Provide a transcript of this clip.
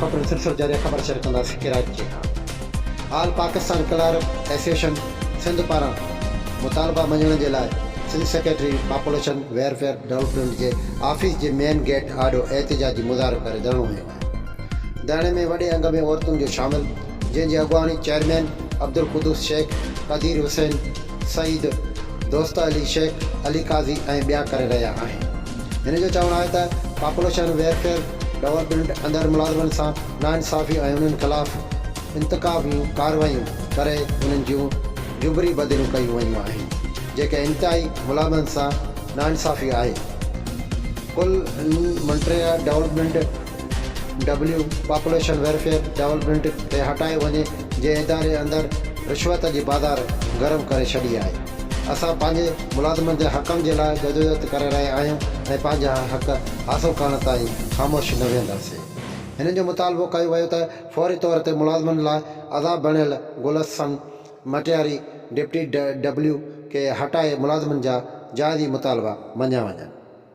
خبرن سلسلو جاري آهي خبر شيئر ڪنداسين ڪراچي کان آل پاڪستان ڪلارڪ ايسوسيئيشن سنڌ پاران مطالبا مڃڻ جي لاء Sindh secretary population welfare development جي آفيس جي مين گيٽ آڏو احتجاجي مظاهرو ڪري ڌرڻو هنيو آهي ڌرڻي ۾ وڏي انگ ۾ عورتن جو شامل جنهن جي اڳواڻي چيئرمين عبدالقدوس شيخ، قدير حسين سعيد، دوست علي شيخ، علي قاضي ۽ ٻيا ڪري رهيا آهن. هن جو چوڻ آهي ته پاپوليشن ويلفيئر ڊولپمينٽ اندر ملازمن سان ناانصافي ۽ انهن خلاف انتقامي ڪارروايون ڪري انهن جون جبري بدليون ڪيون ويون آهن جيڪي انتهائي ملازمن سان ناانصافي آهي. ڪل منٽريا development W population welfare development کي هٽايو وڃي جنهن اداري اندر رشوت جي بازار گرم ڪري ڇڏي آهي. اسان پنهنجي ملازمن جي حقن جي لاء جدوجهد ڪري رهيا آهيون ۽ پنهنجا حق حاصل ڪرڻ تائين خاموش نه ويهنداسين. هنن جو مطالبو ڪيو ويو ته فوري طور تي ملازمن لاء عذاب بڻيل گلسن مٽياري ڊپٽي ڊبليو کي هٽائي ملازمن جا جائزي مطالبا مڃيا وڃن.